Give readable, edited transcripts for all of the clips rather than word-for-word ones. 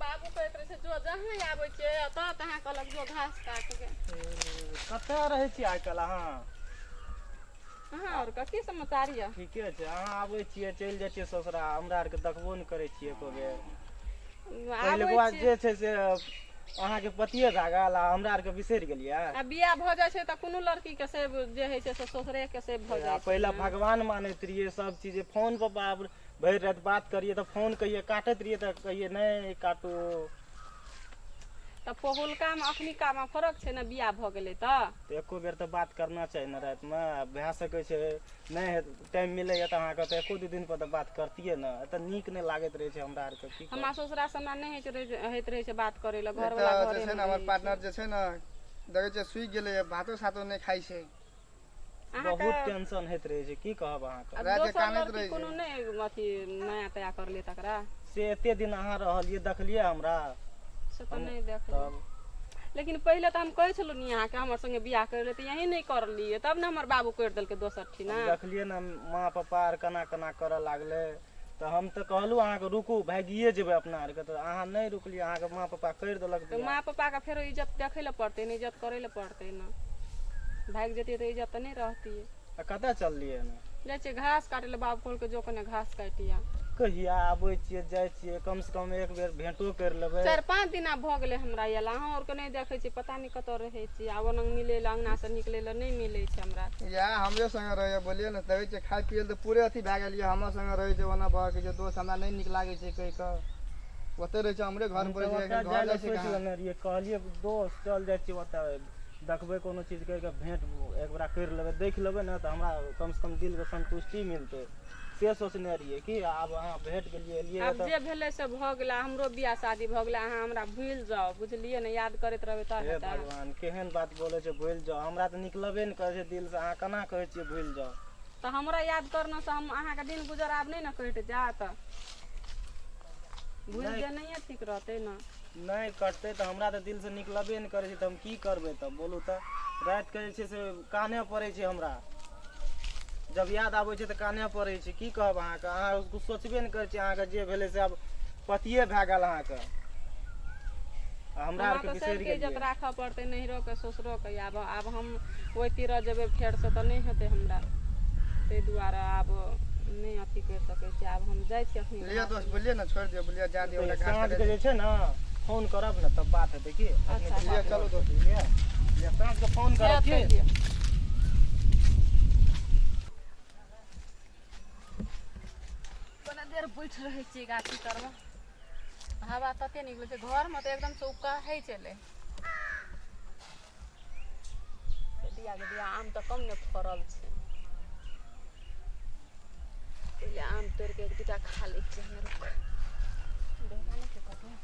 बाबू कहैत रहै छै जो जहाँ आबै छियै एतऽ तहाँ कहलक जो घास काटके। कतऽ रहै छियै आइ काल्हि अहाँ? अहाँ आओरके की समाचार यऽ? ठीके छै। अहाँ आबै छियै चलि जाइ छियै ससुरा, हमरा आरके देखबो नहि करै छियै एको बेर। आबै पहिलुका छियै जे छै से अहाँके पतिए भए गेल आ हमरा आरके बिसरि गेलियै। आ बियाह भऽ जाइ छै तऽ कोनो लड़कीके से जे होइ छै से ससुरेके से भऽ आ जाइ छै पहिले ने। भगवान मानैत रहियै सब चीज। फोन पर बाप भरि राति बात करियै तऽ फोन कहियै काटैत रहियै तऽ कहियै नहि काटू। तऽ पहिलुकामे अखनिकामे फरक छै ने, बियाह भऽ गेलै तऽ। तऽ एको बेर तऽ बात करना चाही ने रातिमे। भए सकै छै नहि टाइम मिलैए तऽ अहाँके तऽ एको दू दिन पर तऽ बात करतियै ने। एतऽ नीक नहि लागैत रहै छै हमरा आरके की हमरा ससुरा से हमरा नहि होइत रहै, होइत रहै छै बात करै लए। एक घरवला तऽ जे छै घरेमे ने हमर रहै छै। पार्टनर जे छै ने, देखै छियै सुखि गेलैए, भातो सातो नहि खाइ छै। अहाँके बहुत टेंशन होइत रहै छै, की कहब अहाँके। आ रातिके दोसर कानैत लड़की रहै कोनो छै। नहि अथी नया तया करलियै तकरा? से एते दिन अहाँ रहलियै, देखलियै हमरा? से तऽ हम नहि देखलियै। तब लेकिन पहिले तऽ हम कहै छलहुँ ने अहाँके, हमर संगे बियाह करै लए, तऽ यहीं नहि करलियै, तब ने हमर बाबू करि देलकै दोसर हम ठिना। देखलियै ने माँ पप्पा आर केना केना करऽ लागलै, तऽ हम तऽ कहलहुँ अहाँके रुकू, भागिए जेबै अपना आरके, तऽ अहाँ नहि रुकलियै, अहाँके माँ पप्पा करि देलक तऽ बियाह। माँ पप्पाके फेरो इज्जत देखै लए पड़तै ने, इज्जत करै लए पड़तै ने। भागि जैतियै तऽ इज्जत तऽ नहि रहतियै। आ कतऽ चललियै एना? जाइ छियै घास काटै लए, बाबू कहलकै जो कने घास काटि आ। कहिया आबै छियै जाइ छियै, कमसँ कम एक बेर भेँटो करि लेबै। 4-5 दिन आब भऽ गेलै हमरा अयला, अहाँ आओरके नहि देखै छी, पता नहि कतऽ रहै छी। आब ओना मिलै लए, अङ्गनासँ निकलै लए नहि मिलै छै हमरा। इएह हमरे संगे रहैए, बोलियै ने। देखै छियै खाइ पियै लए तऽ पूरे अथी भए गेल यऽ। हमर संगे रहै छै, ओना भऽ गेल छै दोस्त, हमरा नहि नीक लागै छै कहि कऽ ओतहि रहै छै, हमरे घर हम पर तऽ रहै छै। ओतऽ एखन जाइ घर लए जाइ छै सोचि कहाँ? लेने रहियै, कहलियै दोस्त चल जाइ छियै ओतऽ, देखबै कोनो चीज करि कऽ भेँट एक बेरा करि लेबै, देख लेबै ने तऽ हमरा कमसँ कम दिलके सन्तुष्टि मिलतै, से सोचने रहियै कि आब अहाँ भेट गेलियै एलियै आब तऽ जे भेलै से भऽ गेलै, हमरो बियाह शादी भऽ गेलै, अहाँ हमरा भूलि जाउ, बुझलियै ने? याद करैत रहबै तऽ हे हेतै? भगवान, केहन बात बोलै छै, भूलि जाउ। हमरा तऽ निकलबे नहि करै छै दिलसँ, अहाँ केना कहै छियै भूलि जाउ? तऽ हमरा याद करनेसँ हम अहाँके दिन गुजर आब नहि ने कटि जायत? भूलि नहि जेनाइए ठीक रहतै ने। नहि कटतै तऽ हमरा तऽ दिलसँ निकलबे नहि करै छै, तऽ हम की करबै तब बोलू तऽ? रातिके जे छै से काने पड़ै छै हमरा, जब याद आबै छै तऽ काने पड़ै छै। की कहब अहाँके, अहाँ किछु सोचबे नहि करै छियै। अहाँके जे भेलै से आब पतिए भए गेल अहाँके, आ हमरा हमरा आरके तऽ बिसरि सबके इज्जत गेलियै। राखऽ पड़तै, नैहरोके ससुरोके। आब आब हम ओहि तीरथ जेबै फेरसँ तऽ नहि हेतै हमरा, ताहि दुआरे आब नहि अथी करि सकै छी। आब हम जाइ छी अखनी लिअ घास दोस्त, लए। बोलियै ने, छोड़ि दियौ, बोलियै, जा दियौ ओकरा घास साँझके काटै। जे छै ने फोन करब ने तब बात हेतै की। अखनी अच्छा तऽ लिअ बात चलू नहि दोस्त। बुझलियै? साँझके फोन करब हैत की। तऽ लिअ। कने देर बैठ रहै छियै गाछी तरमे, हवा तते निकलै छै, घरमे तऽ एकदम से उकाहै छलै। दिया के दिया आम तऽ कम नहि फड़ल छै। पहिले आम तोड़ि कऽ एक दूटा खा लै छियै। हमे रुक बेला नहि छै कतहु।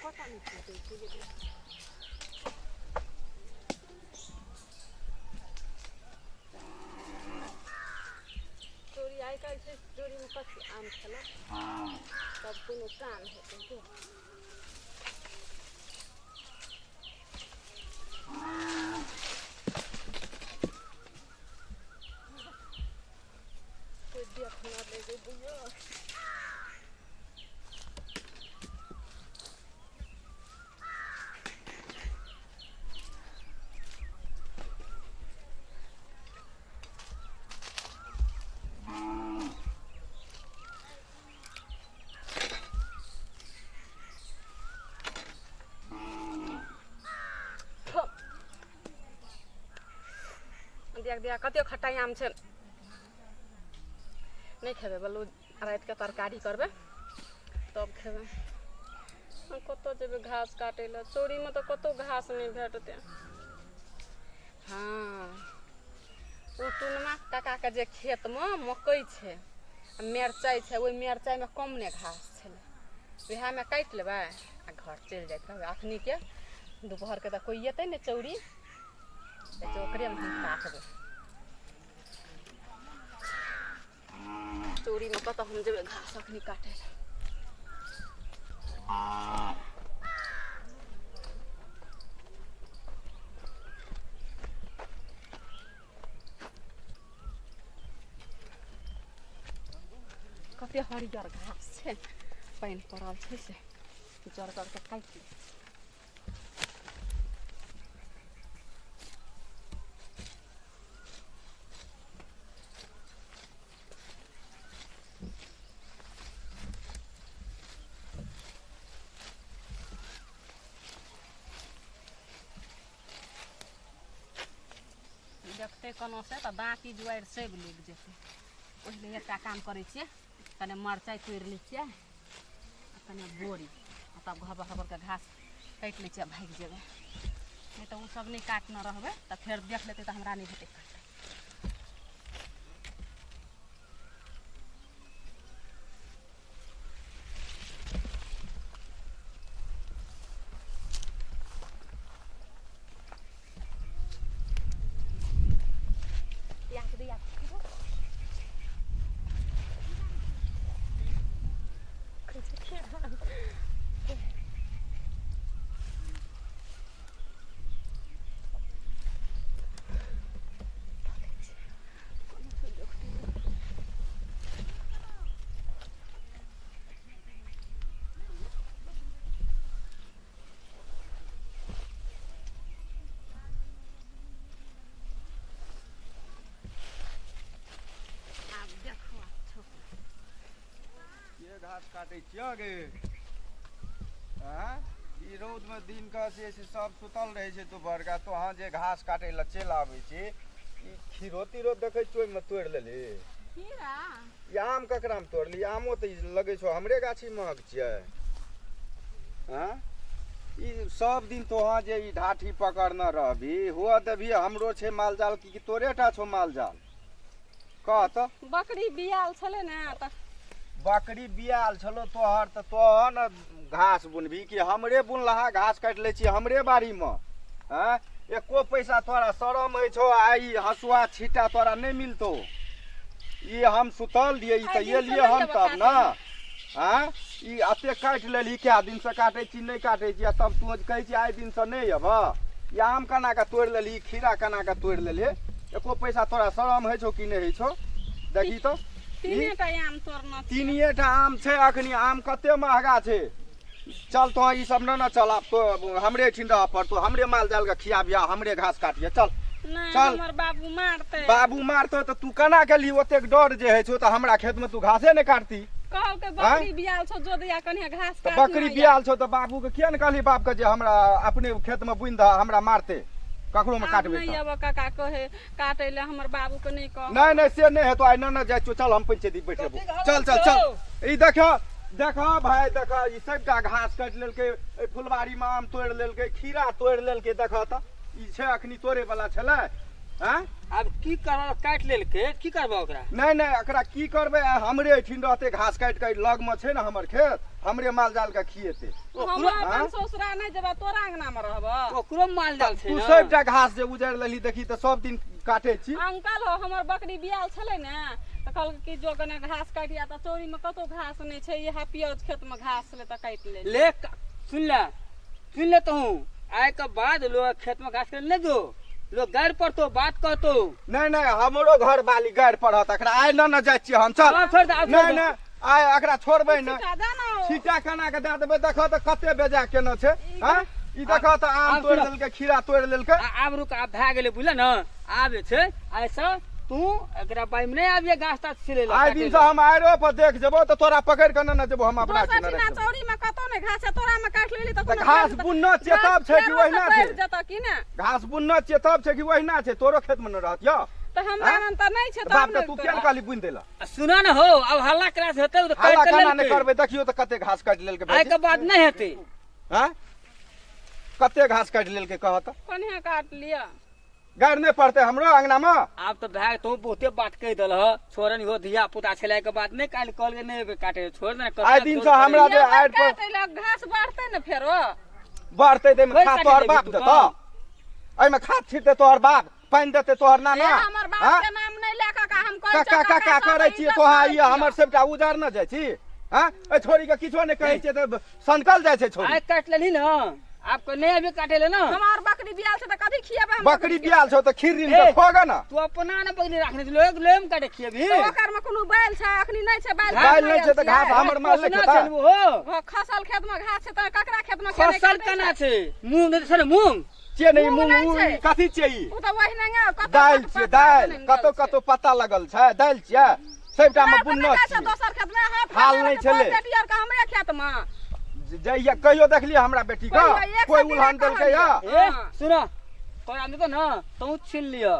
पता नहि फूटै छै जे। चोरी आइ काल्हि छै, चोरीमे कथी आम खेलक तब कोनो काम हेतै के? कोइ देख न लै गे बुझियौ। देख देख कते खट्टा आम छै, नहि खेबै। बलू रातिके तरकारी करबै तब खेबै। कतऽ जेबै घास काटै लए? चोरीमे तऽ कतहु घास नहि भेटतै। हँ, ओ टुनमा काकाके जे खेतमे मकइ छै आ मिरचाइ छै, ओहि मिरचाइमे कम नहि घास छलै, वएहमे काटि लेबै आ घर चलि जाइत रहबै। अखनीके दुपहरके तऽ कोइ एतै नहि चौरी, तऽ ओकरेमे हम काटबै। चौरीमे कतऽ हम जेबै घास अखनी काटै लए? कते हरियर घास छै पानि पड़ल छै से जड़ जड़ के काटि लै देखतै कोनो से तऽ बाँकी जुआरि सब लागि जेतै। पहिले एकटा काम करै छियै, कने मरचाइ तोड़ि लै छियै आ कने बोरी, आ तब घबर घबरके घास काटि लै छियै आ भागि जेबै। नहि तऽ ओसब नहि काटने रहबै तऽ फेर देख लेतै तऽ हमरा नहि हेतै काटल। आब देखो के घास काटै छियै गे? आँय, ई रौदमे दिन कऽ जे छै सब सुतल रहै छै दुपहरका, तोहाँ जे घास काटै लए चलि आबै छी। ई खीरो तीरो देखै छियौ, ओहिमे तोड़ि लेलही? खीरा। ई आम ककरामे तोड़ली? आमो तऽ ई लगै छौ हमरे गाछी महक छियै। आँय, ई सब दिन तोहाँ जे ई ढाठी पकड़ने रहबी, हुअ देबही? हमरो छै माल जाल कि तोरे टा छौ माल जाल? कह तऽ। बकरी बियाल छलै ने तऽ। बकरी बियाल छलो तोहर तऽ तोहर ने घास बुनबही कि हमरे बुनलहा घास काटि लै छी हमरे बाड़ीमे? आँय, एको पैसा तोरा शरम होइ छौ? आ ई हँसुआ छिट्टा तोरा नहि मिलतौ। ई हम सुतल रहियै, ई आइ तऽ दिनसँ एलियै नहि हम एबो तब ने। काटै। आँय, ई एते काटि लेलही, कए दिनसँ काटै छी नहि काटै छी, आ तब तू कहै छी आइ दिनसँ नहि अयबह। ई आम केना कऽ तोड़ि लेलही? खीरा केना कऽ तोड़ि लेलही? एको पैसा तोरा शरम होइ छौ कि नहि होइ छौ? देखी तऽ। तीने टा आम तोड़ना छै। तीनिए टा आम छै। अखनी आम कते महगा छै। चल तो ई सब न न, चल आब तो हमरे एहिठिन रह पड़तो, हमरे माल जाल के खियाबिया, हमरे घास काटिए, चल। नहि। चल। हमर बाबू मारतै। बाबू मारतो तऽ तू केना गेलही? ओतेक डर जे होइ छौ तऽ हमरा खेत में तू घासे नहि काटती? कहलकै बकरी बियाल छौ, जो दैया कनिया घास तऽ काटना बकरी या। बियाल छौ तऽ बाबू के किया ने कहली बाप के जे हमरा अपने खेत में बुनि दह, हमरा मारते ककरो में आब काटबै नहि तऽ। अबो काका कहे काटै लए, हमर बाबू के नहि कह। नहीं नहीं, से नहीं हेतो। आइ न न जाइ छियौ, चल हम पंचायती बैठ जेबो। चल चल चल। ई देखो देखो भाई देखो, ई सबटा घास काटि लेलकै, एहि फुलबाड़ी मे आम तोड़ि लेलकै, खीरा तोड़ि लेलकै। देखो तऽ, ई छै अखनी तोड़े वाला छलै? आँय, आब की करब? काटि लेलकै, की करबह ओकरा? नहि नहि, एकरा की करबै? आइ हमरे एहिठिन रहतै घास काटि कऽ, लग मे छै ने हमर खेत, हमरे माल जाल के खिएतै। हम ओकरो अपन आँय? ससुरा नहि जेबै, तोरा अंगना मे रहबऽ। ओकरो माल जाल छै तू ने। सबटा घास जे उजाड़ि लेलही, देखी तऽ, सब दिन काटै छी। अंकल हो, हमर बकरी बियाल छलै ने तऽ कहलकै कि जो कने घास काटिया, तऽ चौरी मे कतौ घास नहि छै, इएह पियाज खेत मे घास छलै तऽ काटि लेलियै। ले सुन ले, सुन ले तू, आइ के बाद लोग खेत में घास के नहीं दो, लोग गारि पड़तो, बात कहतो। नहि नहि, हमरो घर बाली गारि पड़त एकरा। आइ न न जाइ छियै हम, चल। आब छोड़ दे, आब छोड़ नहि दे। नहि, आइ एकरा छोड़बै नहि। छिटा दे ने। छीटा केना के दए देबै? देखऽ तऽ कते बेजा केने छै। आँय, ई देखऽ तऽ, आम आब तोड़ि सुनऽ। लेलकै, खीरा तोड़ि लेलकै। आब रुक, आब भए गेलै, बुझल ने? आब जे छै आइसँ तू एकरा बाई में नहीं आबिये घास तास छिलै लए, आइ काटै दिन से लए। हम आइरो पर देख जेबो तऽ तोरा पकड़ि कऽ ने जेबो हम अपना दोसर ठिना ठिना राखि देबो। चौरी मे कतौ नहि घास छै, तोरा मे काटि लेली तऽ तऽ कोनो घास फेर बुनना चेतब छै कि फेरो से ओहिना छै? बढ़ि जेतऽ की ने? घास बुनना चेतब छै कि ओहिना छै? तोरो खेत मे न रहत यौ? तऽ हमरा आँय? लग तऽ नहि छै। तऽ तब बाप के ने तू किया ने कहली बुनि देला? आ सुना ने हो, आब हल्ला केला से हेतै? ओ तऽ हल्ला काटि तऽ केना नहि लेलकै। करबै? देखियौ तऽ कते घास काटि लेलकै आइ भाईजी। के बाद नहि हेतै। आँय, कते घास काटि लेलकै कह तऽ। कोन्हे काट लिअ। गारि नहि पड़तै हमरो अंगना मे? आब तऽ भए तू बहुते बात कहि देलह, छोड़न हो, धिया पुता छलै के बात नहि। काल्हि कहलकै नहि एबै काटे, छोड़ ने। आइ दिन से हमरा जे आड़ि पर काटै लए घास बढ़तै ने फेरो? बढ़तै तऽ एहिमे कोइ खाद काटि तोहर देबही बाप तू देतौ? एहिमे खाद छिटतै तोहर बाप? पानि देतै तोहर ए, नाना? हमर बाप आँय? के नाम नहि लए कऽ हम कहै काका छियौ, काका सब करै छियै इज्जत तोहा। करै ई हमर छियौ। सबटा उजार न जाइ छी? हँ, एहि छोरी के किछो नहि कहै छियै तऽ सनकल जाइ छै छोरी। आइ काटि लेलही ने, आपको नहीं अभी काटे ले ना। हमार बकरी बियाल छै तऽ कथी खिएबै हम? बकरी बियाल छौ तऽ खीर रीन ए। के खोगा ना। तू अपना ना बकरी रखने छी, लोग लोग में काटे खिएबी। तऽ ओकर में कोनो बैल छै? अखनी नहि छै बैल। बैल नहि छै तऽ घास हमर माल नहि पोसना खेता? छै ने हो। हँ, खसल खेत में घास छै तऽ ककरा खेत में केने फसल काटै केना छै? छै? मूंग नहि छै ने मूंग? छियै ने ई मूंग मूंग नहि उ छै। ई कथी छियै ई? ओ तऽ ओहिना कतौ दालि कतौ छियै पत्ता दालि। नहि कतौ छै। कतौ पत्ता लगल छै, दालि छियै। सबटा मे तोरा बुनलो पता छै छियै। दोसर खेत में हाथ हाल फैला नहि छै, छलै। तोहर बेटी आर के हमरे खेत में। जहिया कहियो देखलियै हमरा बेटी के कहियो एक कोई सौ उल्हान दिन देलकै या? ए हाँ। सुनो, तोरा आदमी तो ना तू छीन लियो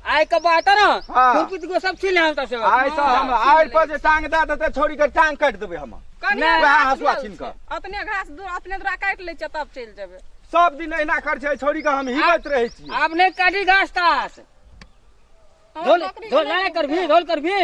आइ के बात है ना। हाँ। खुरपी को सब छीन ले हम से। आइ से हम हाँ, आइ पर जे टांग दए देतै छोड़ी के, टांग काटि देबै हम। कनिए नहि, वएह घास हँसुआ भेल छीन छै। कऽ। अतने घास दूर अतने दूरा काटि लै छियै तब चलि जेबै। सब दिन अहिना करै छै छोड़ी के, हम हिबैत रहै छियै। आब नहीं काटी घास तास। हमर धोल बकरी धोल के नहीं नहि करबी, धोल करबी।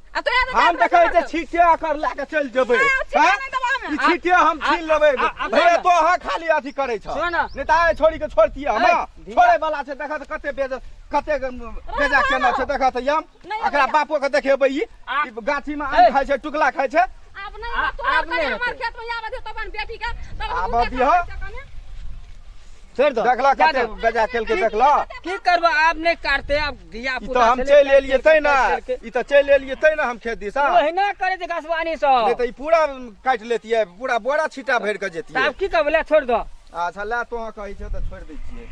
आ तोरा तऽ हम जाइत देखै रहै छै छीटे एकर लए कऽ चलि जेबै। नहि, छीटे हैं? नहि देबौ हमे। ई छीटे हम छीन लेबै। आ भैया तो अहाँ खाली अथी करै छ। सुन ना। नहि तऽ आइ छोड़ी के छोड़तियै हम। ए, धिया- छोड़ै वाला छै। देखऽ तऽ कते बेज कते बेजा केने छै, देखऽ तऽ यम। नहि, एकरा भैया। बापो के देखेबै ई। ई गाछी मे आम ए। खाइ छै, टुकला खाइ छै। आब नहि तोरा आब कने नहि हमर हेतै। खेत में आबऽ दियौ तब बेटी के तब आबऽ हमहूँ दिहऽ। देखबै छै कने। छोड़ दो। देखला जा कते दो। बेजा केलकै, देखला? की करबो, आब नहीं काटते, आब धिया ई पुता तऽ हम छलै, चलि एलियै तै ने। काटि के। ई तऽ चलि एलियै तै ने हम खेत दिसा। ओहिना करे छै घसवानी सब। नहि तऽ ई पूरा काटि लेतियै, पूरा बोरा छिटा भरि कऽ तऽ जेतियै। आब की करबो, ले छोड़ दो। अच्छा, ले तोहाँ कहै छौ तऽ छोड़ि दै छियै।